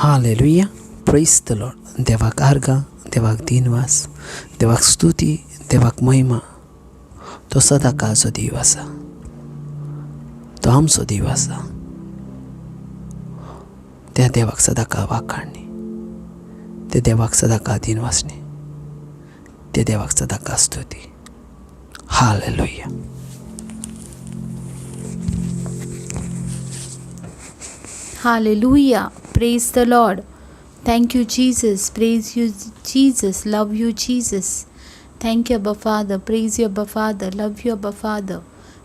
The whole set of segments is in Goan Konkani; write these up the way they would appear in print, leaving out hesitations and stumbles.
Hallelujah, praise the Lord. देवाक आर्गां, देवाक दिनवास, देवाक स्तुती, देवाक महिमा. तो सदां काळचो देव आसा, तो आमचो देव आसा. त्या देवाक सदां काळ वाखाणणी, त्या देवाक सदां काळ दिनवासणी, त्या देवाक सदां काळ स्तुती. Hallelujah. Hallelujah. Praise the Lord. Thank you, Jesus. Praise you, Jesus. Love you, Jesus. Thank you, Abba Father. Praise you, Abba Father. Love you, Abba Father.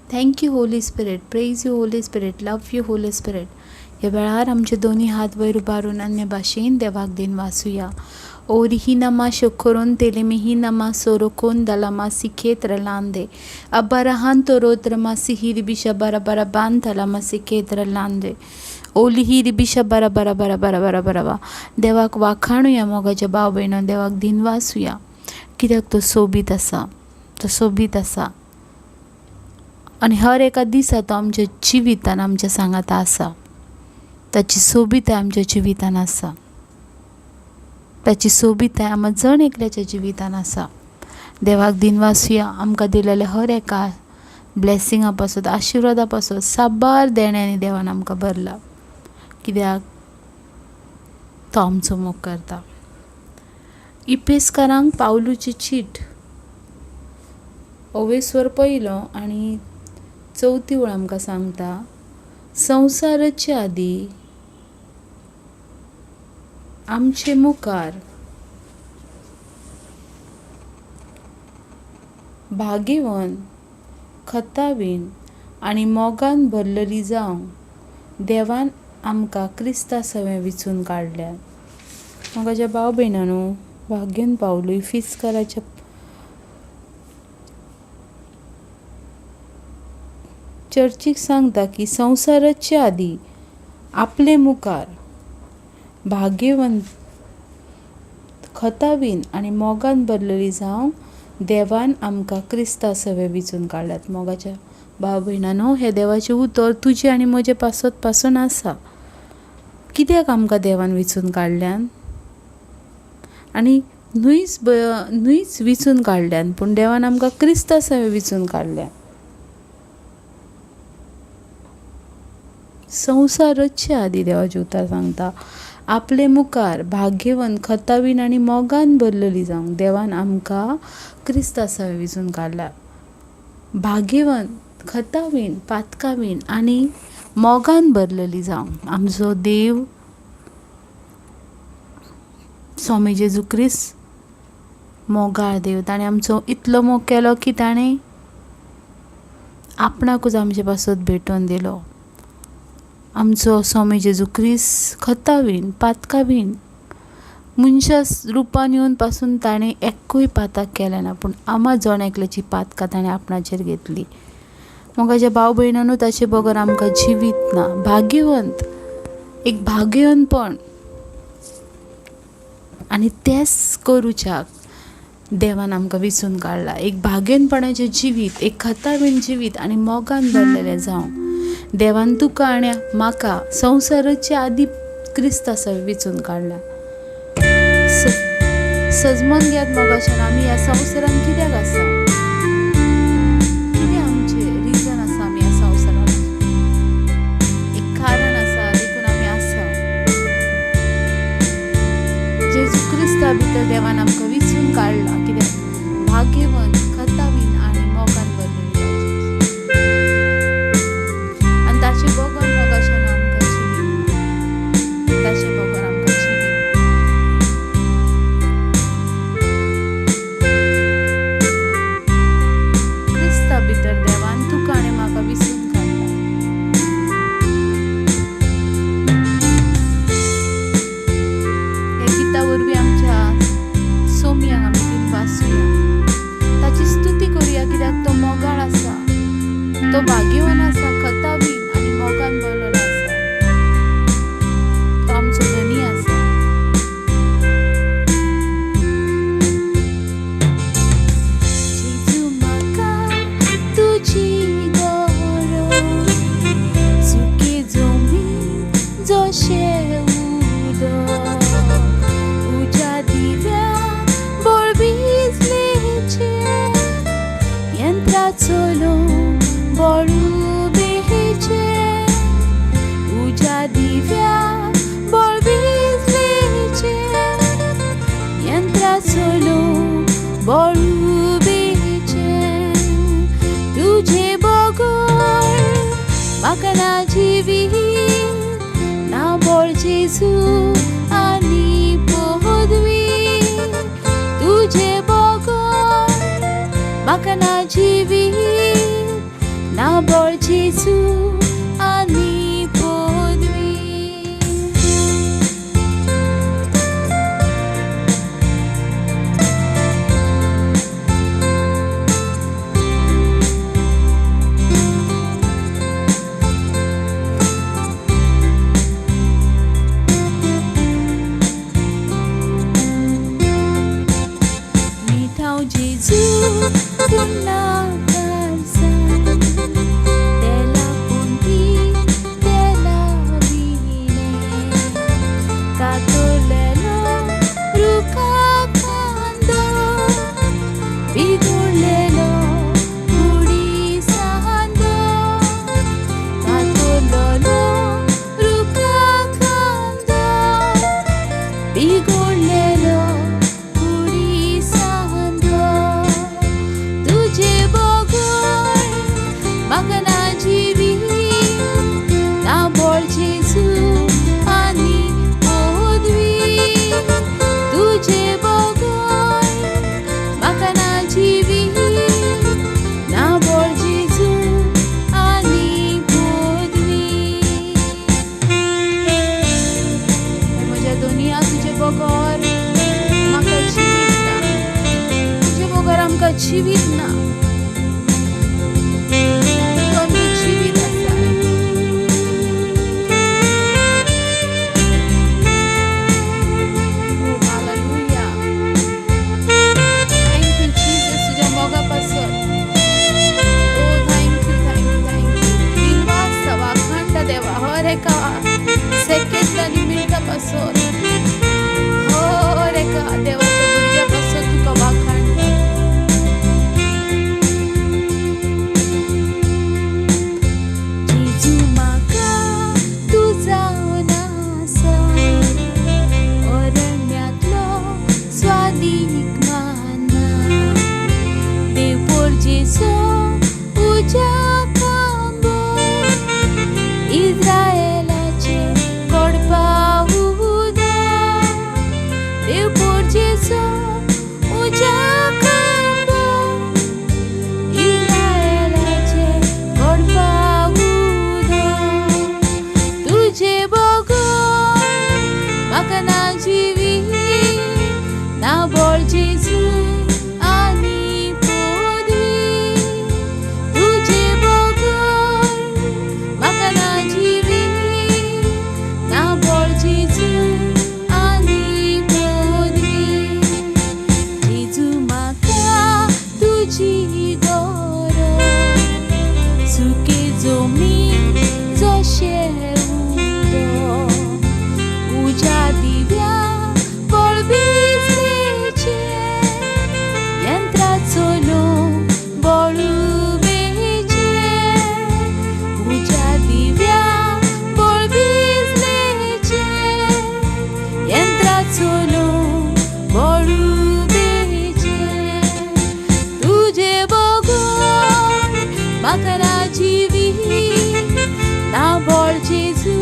Thank you, Holy Spirit. Praise you, Holy Spirit. Love you, Holy Spirit. ह्या वेळार आमचे दोनी हात वयर उबारून अन्य भाशेन देवाक दिन वासुया. ओरिहिनमा शोखोरोन तेलेमिहिनमा सोरोकोन दलामा सिखेत्र लांदे अबरहान तोरोत्रमा सिहिर बिशा बरा बरा बांधलामा सिखेत्र लांदे ओलिहिर बिशा बरा बरा बरा बरा बरा बरा. देवाक वाखाणुया मोगाच्या भाव भयणो, देवाक दिनवासुया, कित्याक तो सोबीत आसा, तो सोबीत आसा आनी हर एका दिसा तो आमच्या जिवितान आमच्या सांगाता आसा. ताची सोबीताय आमच्या जिवितान आसा, ताची सोबीताय आमकां जण एकल्याच्या जिवितान आसा. देवाक दिनवासुया आमकां दिलेल्या हर एका ब्लेसिंगा पासत, आशिर्वादा पासत, साबार देण्यांनी देवान आमकां भरला, कित्याक तो आमचो मोग करता. इपेस्कारांक पावलूची चीट ओवेस्वर पयलो आनी चवथी वळ आमकां सांगता, संवसाराचे आदी आमचे मुखार भागेवन खतावीन आनी मोगान भरलेली जावंक देवान आमकां क्रिस्ता सवें विचून काडल्यात. मोगाच्या भाव भयणांनो, भाग्यन पावलू इफिस्काराच्या चर्चीक सांगता की संवसाराचे आदी आपले मुखार भाग्यवंत खतावीन आनी मोगान भरलेली जावंक देवान आमकां क्रिस्ता सवें विचून काडल्यात. मोगाच्या भाव भयणांनो, हें देवाचें उतर तुजें आनी म्हजें पासत पासून आसा. कित्याक आमकां देवान विचून काडल्यान? आनी न्हूयच न्हूयच विचून काडल्यान, पूण देवान आमकां क्रिस्ता सवें विचून काडल्यान. संवसार रचचे आदी देवाचें उतर सांगता, आपले मुखार भाग्यवंत खतावीन आनी मोगान भरलेली जावंक देवान आमकां क्रिस्ता सवें विचून काडला. भाग्यवंत खतावीन पातकावीन आनी मोगान भरलेली जावंक आमचो देव स्वामी जेजू क्रिस्त मोगाळ देव. ताणें आमचो इतलो मोग केलो की ताणें आपणाकूच आमचे पासत भेटोवन दिलो. आमचो स्वामी जेजू क्रिस्त खतावीन पातकावीन मनशा रुपान येवन पासून ताणें एकूय पातक केलें ना, पूण आमा जण एकल्याची पातकां ताणें आपणाचेर घेतली. मोगाच्या भाव भयणांनो, ताचे बगर आमकां जिवीत ना. भाग्यवंत, एक भाग्यवंतपण आनी तेंच करुच्याक देवान आमकां विचून काडला. एक भाग्यवंतपणाचें जिवीत, एक खतावीन जिवीत आनी मोगान भरलेलें जावं देवान तुका आनी म्हाका संवसाराचे आदी क्रिस्ता सवें विचून काडला. सजमन घेयात मोगाच्यान, आमी ह्या संवसारान कित्याक आसा, कितें आमचें रिजन आसा, आमी ह्या संवसारान एक कारण आसा देखून आमी आसा. जेजू क्रिस्ता भितर देवान आमकां विचून काडला, कित्याक भाग्यवंत खतावीन आनी मोगान भरलेली आनी ताचे बगर मोगाच्यान आमकां जिवीत ना, ताचे बगर आमकां जिवीत ना. क्रिस्ता भितर देवान तुका आनी म्हाका विचून काडला. ह्या गिता वरवीं आमच्या सोमयांक आमी दिनवासुया. ताची बोळ जेजू आनी पदवी तुजे बगर म्हाका ना जिवीत ना बोळ जेजू आनी पदवी. मिठाव जेजू पुन्हा तेला पुंती तेला विणे कातरलेलो रुखा खांदो बिगुडलेलो कुडी सांदो कातरलेलो रुखा खांदो बिगुडलेलो कुडी सांदो तुजे बगर म्हाका ना जिवीत ना बोळ जेजू आनी पदवी तुजे बगर म्हाका ना जिवीत ना बोळ जेजू आनी पदवी. म्हज्या दोनिया तुजे बगर म्हाका जिवीत ना, तुजे बगर आमकां जिवीत ना, तूं आमचें जिवीत आसा. Oh, hallelujah. Thank you, Jesus, तुज्या मोगा पासत. Oh, thank you, thank you, thank you. दिनवास वाखाणटा देवा हर एका सेकेंड आनी मिनटा पासत, हर एका देवाच्या भुरग्या पासत तुका वाखाणटा. जेजू म्हाका तूं जावन आसा अरण्यांतलो स्वादीक माना देवपोरजेचो उज्या खांबो इस्रायलाचे कोडपा उदक देवपोरजेचो उज्या खांबो इस्रायलाचे कोडपा उदक तुजे बगर म्हाका ना जिवीत ना बोळ जेजू आनी पदवी तुजे बगर म्हाका ना जिवीत ना बोळ जेजू आनी पदवी. जेजू म्हाका तुजी गरज सुके जमीन जशें उदक उज्या दिव्या बळबिजलेचें यंत्राचो बळुबेचें उज्या दिव्या बळबिजलेचें यंत्राचो बळुबेचें तुजे बगर म्हाका ना जिवीत ना बोळ जेजू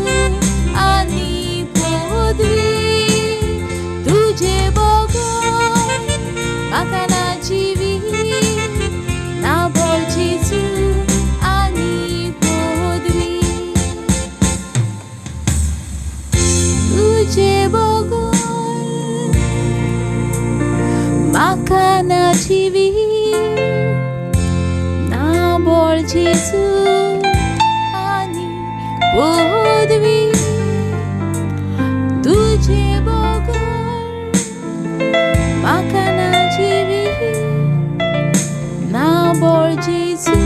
आनी पदवी तुजे बगर म्हाका ना जिवीत ना बोळ जेजू आनी पदवी तुजे बगर म्हाका ना जिवीत ना बोळ जेजू आनी पदवी तुजे बगर म्हाका ना जिवीत ना बोळ जेजू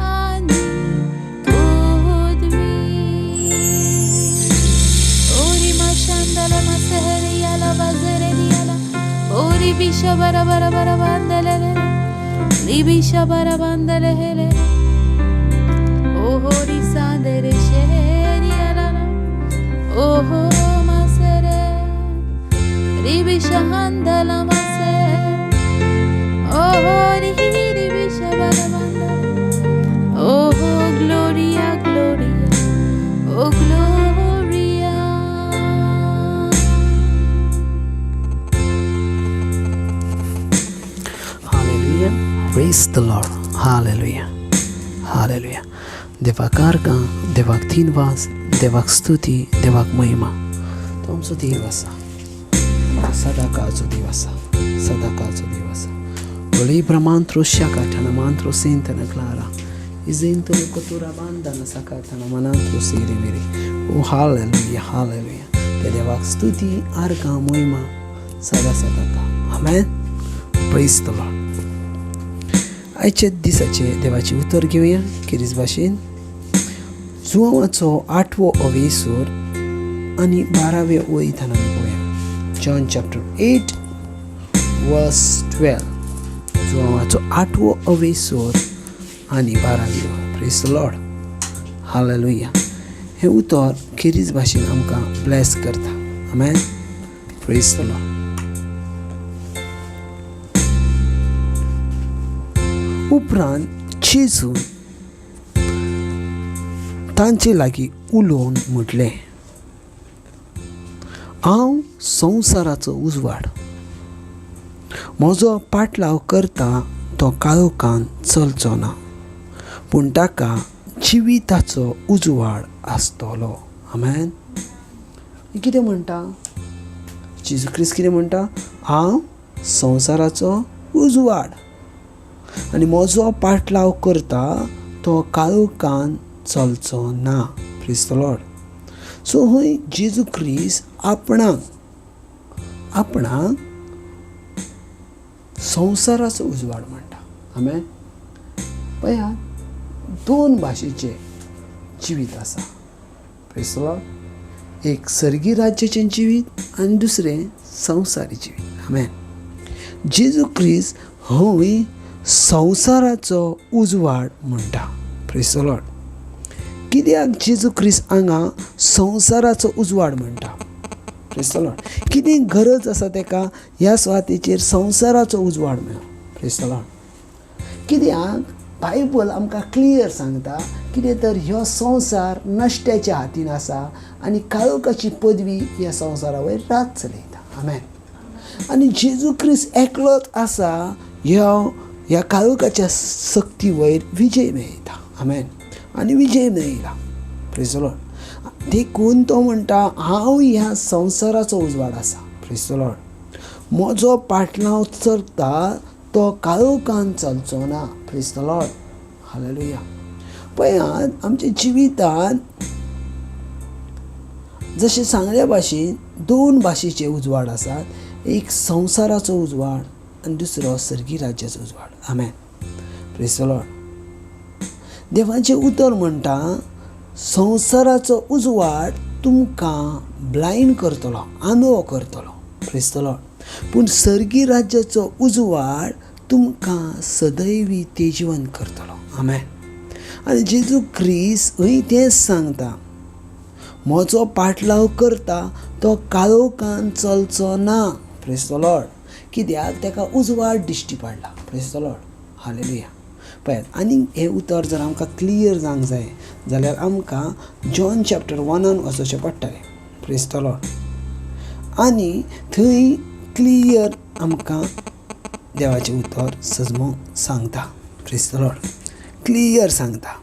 आनी पदवी. ओरी माशांदला मासहरे याला बाजरे दियाला ओरी बिशा बरा बरा बरा बांधले रिबिशा बरा बांधले हेरे ओ होरी सांदरे शेरी याला ओ हो मासरे रिबिशा हांदला मासे ओ होरी रिबिशा बरा बांधले ओ हो ग्लोरिया ग्लोरिया ओ Gloria. Praise the Lord. Hallelujah, hallelujah. देवाक आर्गां, देवाक धीनवास, देवाक स्तुती, देवाक महिमा. तो आमचो देव आसा, सदां काळचो देव आसा, सदां काळचो देव आसा. Libra shakatana mantro sentana clara. Isento kotura bandana sakatana manantro siri miri. Oh hallelujah, hallelujah. ते देवाक स्तुती, आर्गां, महिमा सदा सदां. आमेन. Praise the Lord. आयच्या दिसाचे देवाचें उतर घेवया किरीस भाशेन. जुवांवाचो 8वो अवेसूर आनी 12वे वयताना आमी पळोवया. John chapter 8 verse 12. जुवांवाचो 8वो अवेसूर आनी 12वी ओळ. Praise the Lord. Hallelujah. हें उतर खेरीज भाशेन आमकां ब्लेस करता. आमेन. Praise the Lord. उपरांत जेजून तांचे लागीं उलोवन म्हटलें, हांव संवसाराचो उजवाड. म्हजो पाटलाव करता तो काळोखान चलचो ना, पूण ताका जिविताचो उजवाड आसतलो. आमेन. कितें म्हणटा जेजू क्रिस्त? कितें म्हणटा? हांव संवसाराचो उजवाड आनी म्हजो पाटलाव करता तो काळोखान चलचो ना. Praise the Lord. सो हय जेजू क्रिस्त आपणाक आपणाक संवसाराचो उजवाड म्हणटा. आमेन. पळयात, दोन भाशेचें जिवीत आसा. Praise the Lord. एक सर्गी राज्याचें जिवीत आनी दुसरें संवसारी जिवीत. आमेन. जेजू क्रिस्त हय संवसाराचो उजवाड म्हणटा. Praise the Lord. कित्याक जेजू क्रिस्त हांगा संवसाराचो उजवाड म्हणटा? Praise the Lord. कितें गरज आसा ताका ह्या सुवातेचेर संवसाराचो उजवाड मेळो? Praise the Lord. कित्याक बायबल आमकां क्लियर सांगता कितें तर ह्यो संवसार नश्ट्याच्या हातीन आसा आनी काळोखाची पदवी ह्या संवसारा वयर रात चलयता. आमेन. आनी जेजू क्रिस्त एकलोच आसा ह्या काळोखाच्या सक्ती वयर विजय मेळयता. आमेन. आनी विजय मेळयला. Praise the Lord. देखून तो म्हणटा, हांव ह्या संवसाराचो उजवाड आसा. Praise the Lord. म्हजो पाटलाव चलता तो काळोखान चलचो ना. Praise the Lord. Hallelujah. पळयात, आमच्या जिवितांत जशें सांगल्या भाशेन दोन भाशेचे उजवाड आसात. एक संवसाराचो उजवाड आनी दुसरो सर्गी राज्याचो उजवाड. आमेन. Praise the Lord. देवाचें उतर म्हणटा, संवसाराचो उजवाड तुमकां ब्लायंड करतलो, आंधळो करतलो. Praise the Lord. पूण सर्गी राज्याचो उजवाड तुमकां सदैवी तेजवंत करतलो. आमेन. आनी जेजू क्रिस्त हय तेंच सांगता, म्हजो पाटलाव करता तो काळोखान चलचो ना. Praise the Lord. कित्याक ताका उजवाड दिश्टी पडला. Praise the Lord. Hallelujah. पळयात, आनी हें उतर जर आमकां क्लियर जावंक जाय जाल्यार आमकां जॉन चॅप्टर 1 वचचें पडटलें. Praise the Lord. आनी थंय क्लियर आमकां देवाचें उतर सजमो सांगता. Praise the Lord. Clear सांगता.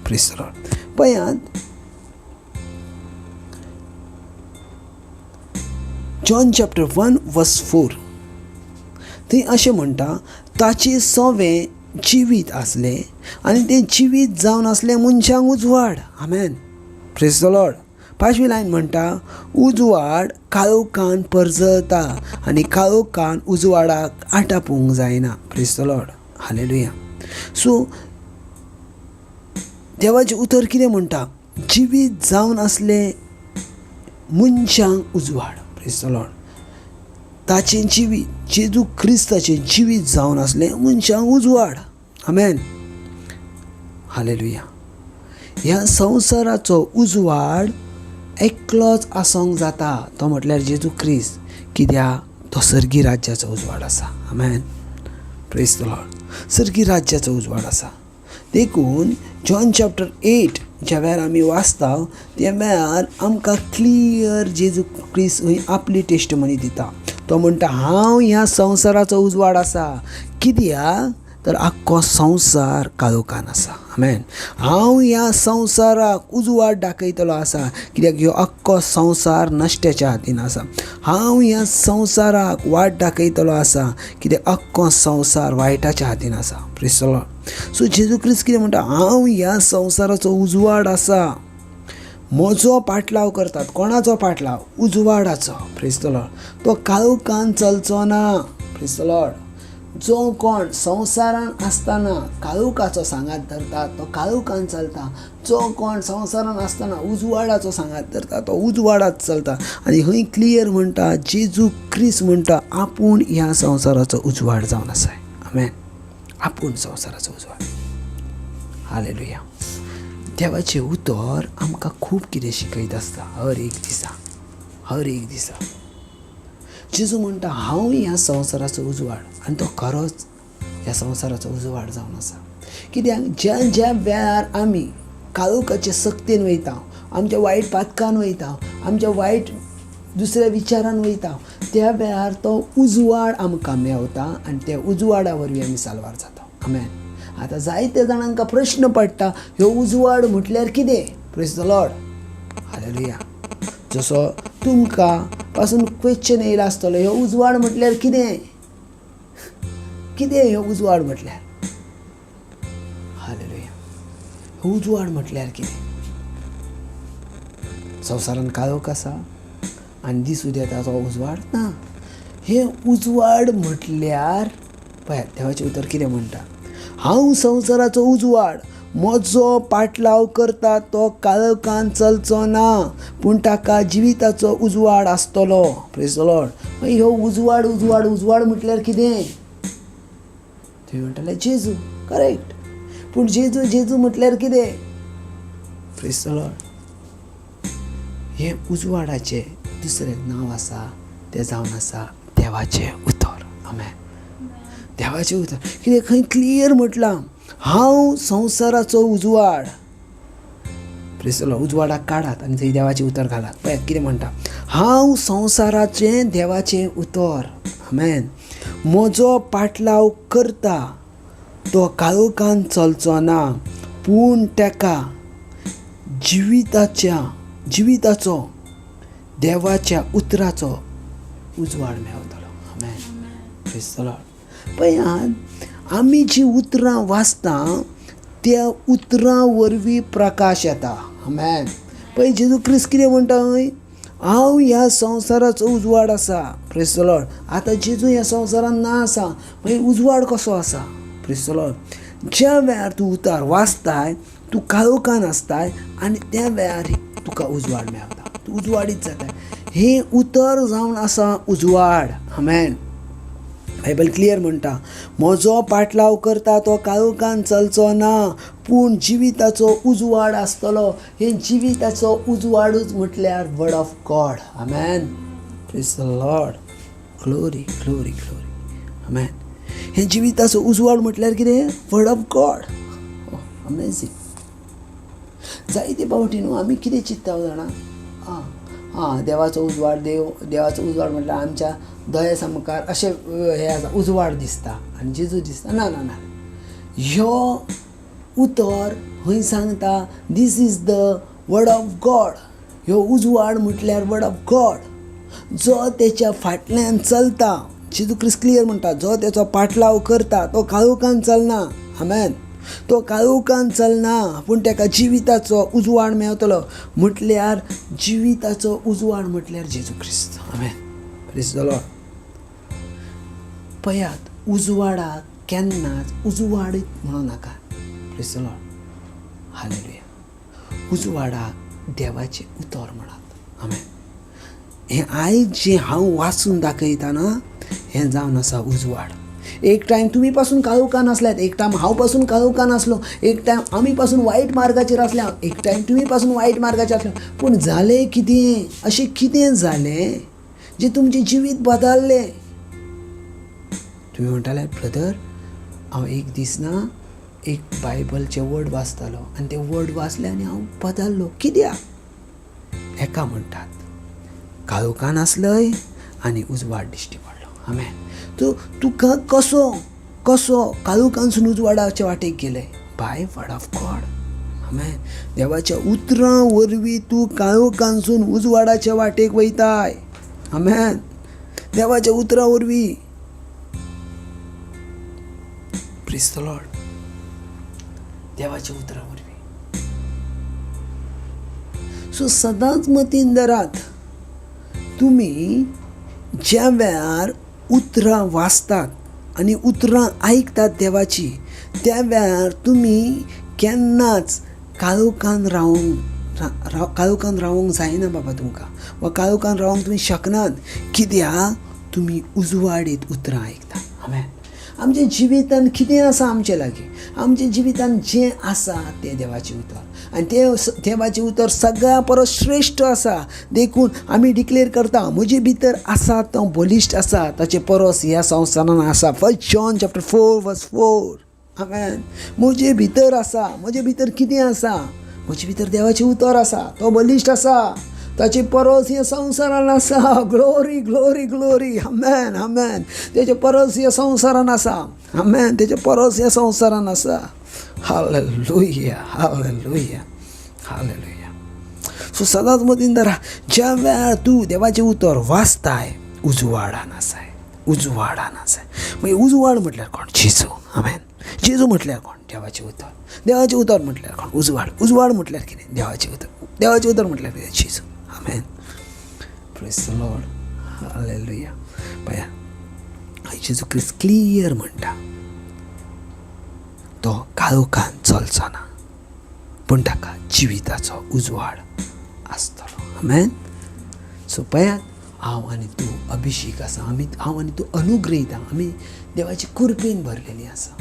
Praise the Lord. पळयात, जॉन चॅप्टर 1 वर्स 4 थंय अशें म्हणटा, ताचें सवें जिवीत आसलें आनी तें जिवीत जावन आसलें मनशांक उजवाड. आमेन. Praise the Lord. 5वी लायन म्हणटा, उजवाड काळोखान परजळता आनी काळोखान उजवाडाक आटापूंक जायना. Praise the Lord. Hallelujah. So देवाचें उतर कितें म्हणटा? जिवीत जावन आसलें मनशांक उजवाड. Praise the Lord. ताचें जिवीत, जेजू क्रिस्ताचें जिवीत जावन आसलें मनशांक उजवाड. आमेन. हालेलुया. ह्या संवसाराचो उजवाड एकलोच आसूंक जाता, तो म्हटल्यार जेजू क्रिस्त. कित्याक तो सर्गी राज्याचो उजवाड आसा. आमेन. Praise the Lord. सर्गी राज्याचो उजवाड आसा. देखून जॉन चॅप्टर 8 ज्या वेळार आमी वाचता त्या वेळार आमकां क्लियर जेजू क्रिस्त आपली टेस्टमनी दिता. तो म्हणटा, हांव ह्या संवसाराचो उजवाड आसा. कित्याक तर आख्खो संवसार काळोखान आसा. आमेन. हांव ह्या संवसाराक उजवाड दाखयतलो आसा, कित्याक ह्यो आख्खो संवसार नश्ट्याच्या हातीन आसा. हांव ह्या संवसाराक वाट दाखयतलो आसा, कित्याक आख्खो संवसार वायटाच्या हातीन आसा. Praise the Lord. सो जेजू क्रिस्त कितें म्हणटा, हांव ह्या संवसाराचो उजवाड आसा. म्हजो पाटलाव करतात. कोणाचो पाटलाव? उजवाडाचो. Praise the Lord. तो काळोखान चलचो ना. Praise the Lord. जो कोण संवसारान आसतना काळोखाचो सांगात धरता तो काळोखान चलता. जो कोण संवसारान आसतना उजवाडाचो सांगात धरता तो उजवाडात चलता. आनी हय क्लियर म्हणटा, जेजू क्रिस्त म्हणटा आपूण ह्या संवसाराचो उजवाड जावन आसा. आमेन. आपूण संवसाराचो उजवाड. हालेलुया. देवाचें उतर आमकां खूब कितें शिकयत आसता हर एक दिसा, हर एक दिसा. जेजू म्हणटा हांव ह्या संवसाराचो उजवाड, आनी तो खरोच ह्या संवसाराचो उजवाड जावन आसा. कित्याक ज्या ज्या वेळार आमी काळोखाचे सक्तेन वयता, आमच्या वायट पातकान वयता, आमच्या वायट दुसऱ्या विचारान वयता, त्या वेळार तो उजवाड आमकां मेवता आनी त्या उजवाडा वरवीं आमी साल्वार जाता. आमेन. आतां जायते जाणांकां प्रश्न पडटा, ह्यो उजवाड म्हटल्यार कितें? Praise the Lord. Hallelujah. जसो तुमकां पासून क्वेश्चन येयला आसतलो, ह्यो उजवाड म्हटल्यार कितें? कितें ह्यो उजवाड म्हटल्यार? हालेलुया. ह्यो उजवाड म्हटल्यार कितें? संवसारान काळोख आसा आनी दीस उदेता तो उजवाड ना. हे उजवाड म्हटल्यार पळयात देवाचें उतर कितें म्हणटा, हांव संवसाराचो उजवाड, म्हजो पाटलाव करता तो काळोखान चलचो ना, पूण ताका जिविताचो उजवाड आसतलो. Praise the Lord. मागीर ह्यो उजवाड उजवाड उजवाड म्हटल्यार कितें? तुमी म्हणटले जेजू. करेक्ट. पूण जेजू जेजू म्हटल्यार कितें? Praise the Lord. हें उजवाडाचें दुसरें नांव आसा, तें जावन आसा देवाचें उतर. आमेन. देवाचें उतर कितें खंय क्लियर म्हटलां, हांव संवसाराचो उजवाड. Praise the Lord. उजवाडाक काडात आनी थंय देवाचें उतर घालात. पळयात कितें म्हणटा, हांव संवसाराचें देवाचें उतर. आमेन. म्हजो पाटलाव करता तो काळोखान चलचो ना, पूण ताका जिविताचो देवाच्या उतराचो उजवाड मेळटलो. आमेन. Praise the Lord. पळयात आमी जी उतरां वाचता त्या उतरां वरवीं प्रकाश येता. आमेन. पळय जेजू क्रिस्त कितें म्हणटा, हांव ह्या संवसाराचो उजवाड आसा. Praise the Lord. आतां जेजू ह्या संवसारान ना आसा, मागीर उजवाड कसो आसा? Praise the Lord. ज्या वेळार तूं उतार वाचताय तूं काळोखान आसताय आनी त्या वेळार तुका उजवाड मेळटा, तूं उजवाडीत जाताय. हें उतर जावन आसा उजवाड. आमेन. बायबल क्लियर म्हणटा, म्हजो पाटलाव करता तो काळोखान चलचो ना, पूण जिविताचो उजवाड आसतलो. हे जिविताचो उजवाडूच म्हटल्यार word of God. Amen. Praise the Lord. Glory glory glory. Amen. हे जिविताचो उजवाड म्हटल्यार कितें? Word of God. Amazing. जायते फावटी न्हू आमी कितें चिंत्ता जाणा, आं आं देवाचो उजवाड, देवाचो उजवाड म्हटल्यार आमच्या दोळ्या सामकार अशें हें आसा, उजवाड दिसता आनी जेजू दिसता. ना ना ना, ह्यो उतर खंय सांगता, this is the word of God. ह्यो उजवाड म्हटल्यार वर्ड ऑफ गॉड. जो तेच्या फाटल्यान चलता, जेजू क्रिस्त क्लियर म्हणटा, जो तेचो पाटलाव करता तो काळोखान चलना. आमेन. तो काळोखान चलना, पूण ताका जिविताचो उजवाड मेळटलो. म्हटल्यार जिविताचो उजवाड म्हटल्यार जेजू क्रिस्त. आमेन. Praise the Lord. पळयात उजवाडाक केन्नाच उजवाडीत म्हणूं नाका. Praise the Lord. Hallelujah. उजवाडाक देवाचें उतर म्हणात. आमेन. हें आयज जें हांव वाचून दाखयता ना, हें जावन आसा उजवाड. एक टायम तुमी पासून काळोखान आसल्यात, एक टायम हांव पासून काळोखान आसलो, एक टायम आमी पासून वायट मार्गाचेर आसल्या, एक टायम तुमी पासून वायट मार्गाचेर आसल्या, पूण जालें कितें? अशें कितें जालें जें तुमचें जिवीत बदल्लें? तुमी म्हणटाले, ब्रदर हांव एक दीस ना एक बायबलचें वर्ड वाचतालो आनी तें वर्ड वाचलें आनी हांव बदल्लो. कित्याक? हेका म्हणटात काळोखान आसलय आनी उजवाड दिश्टी पडलो. आमेन. तुका कसो कसो काळोखांतसून उजवाडाच्या वाटेक गेले? By word of God. आमेन. देवाच्या उतरां वरवीं तूं काळोखांतसून उजवाडाच्या वाटेक वयताय. आमेन. देवाच्या उतरां वरवीं. Praise the Lord. देवाच्या उतरां वरवीं. सो सदांच मतीन धरात, तुमी ज्या वेळार उतरां वाचतात आनी उतरां आयकतात देवाची, त्या वेळार तुमी केन्नाच काळोखान रावंक जायना बाबा तुमकां, वा काळोखान रावंक तुमी शकनात. कित्याक? तुमी उजवाडीत उतरां आयकता. आमेन. आमच्या जिवितान कितें आसा आमचे लागीं, आमच्या जिवितान जें आसा तें देवाचें उतर, आनी तें देवाचें उतर सगळ्या परस श्रेश्ठ आसा. देखून आमी डिक्लेर करता, म्हजे भितर आसा तो बलिश्ट आसा, ताचे परस ह्या संवसारान आसा. 1 John chapter 4 verse 4. आमेन. म्हजे भितर आसा. म्हजे भितर कितें आसा? म्हजे भितर देवाचें उतर आसा, तो बलिश्ट आसा, ताचे परस ह्या संवसारान आसा. Glory glory glory. आमेन आमेन. तेचे परस ह्या संवसारान आसा. आमेन. तेचे परस ह्या संवसारान आसा. Hallelujah hallelujah hallelujah. सो सदांच मतीन धरा, ज्या वेळार तूं देवाचें उतर वाचताय, उजवाडान आसाय, उजवाडान आसाय. मागीर उजवाड म्हटल्यार कोण? जेजू. आमेन. जेजू म्हटल्यार कोण? देवाचें उतर. देवाचें उतर म्हटल्यार कोण? उजवाड. उजवाड म्हटल्यार कितें? देवाचें उतर. देवाचें उतर म्हटल्यार कितें? जेजू. आमेन. Praise the Lord. हालेलुया. पया जेजू क्रिस्त क्लियर म्हणटा, तो काळोखान चलचो ना, पूण ताका जिविताचो उजवाड आसतलो. आमेन. सो पयात, हांव आनी तूं अभिषेक आसा, आमी हांव आनी तूं अनुग्रहित, आमी देवाची कृपेन भरलेली आसा.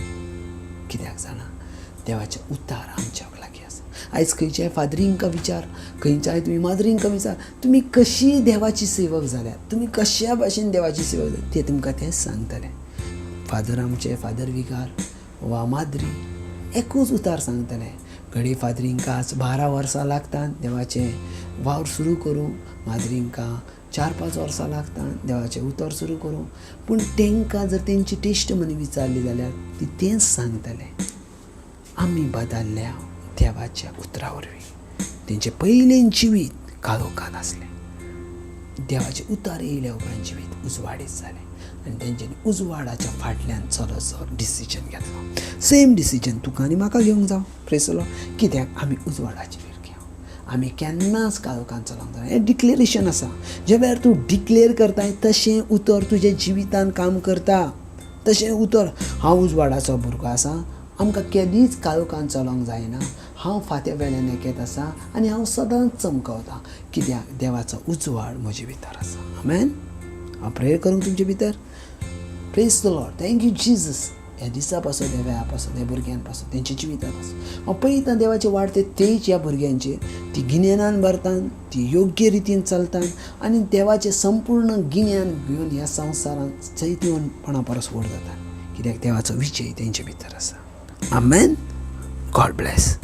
कित्याक जाणा? देवाचें उतार आमच्या लागीं आसा. आयज खंयच्याय फादरींका विचार, खंयच्याय तुमी माद्रींका विचार, तुमी कशी देवाची सेवक जाल्यात, तुमी कश्या भाशेन देवाची सेवक जाल्यात, ते तुमकां तें सांगतले. फादर आमचे फादर विगार वा माद्री एकूच उतार सांगतले. घडये फादरींका आज 12 वर्सां लागतात देवाचें वावर सुरू करूंक, माद्रींका 4-5 वर्सां लागतात देवाचें उतर सुरू करूंक, पूण तांकां जर तेंची टेस्टमनी विचारली जाल्यार ती तेंच सांगतले, आमी बदल्ल्या देवाच्या उतरा वरवीं. तेंचें पयलें जिवीत काळोखान आसलें, देवाचें उतर येयल्या उपरांत जिवीत उजवाडीत जालें आनी तेंच्यांनी उजवाडाच्या फाटल्यान चलचो डिसिजन घेतलो. सेम डिसिजन तुका आनी म्हाका घेवंक जावं. Praise the Lord. कित्याक? आमी उजवाडाचे भुरगे, आमी केन्नाच काळोखान चलोवंक जायना. हें डिक्लेरेशन आसा. ज्या वेळार तूं डिक्लेर करताय तशें उतर तुज्या जिवितान काम करता. तशें उतर, हांव उजवाडाचो भुरगो आसा, आमकां केदीच काळोखान चलोवंक जायना, हांव फांत्या वेल्यान एकत आसा आनी हांव सदांच चमकवता. कित्याक? देवाचो उजवाड म्हजे भितर आसा. आमेन. हांव प्रेयर करूंक तुमचे भितर. Praise the Lord. Thank you Jesus. ह्या दिसा पासून, ह्या वेळा पासून, ह्या भुरग्यां पासून, तेंच्या जिविता पासून हांव पळयतां देवाचें वाडते तेज ह्या भुरग्यांचेर, ती गिन्यानान भरतात, ती योग्य रितीन चलतात आनी देवाचें संपूर्ण गिन्यान घेवन ह्या संवसारांत चैतन्यपणा परस व्हड जाता. कित्याक? देवाचो विजय तेंचे भितर आसा. आमेन. God bless.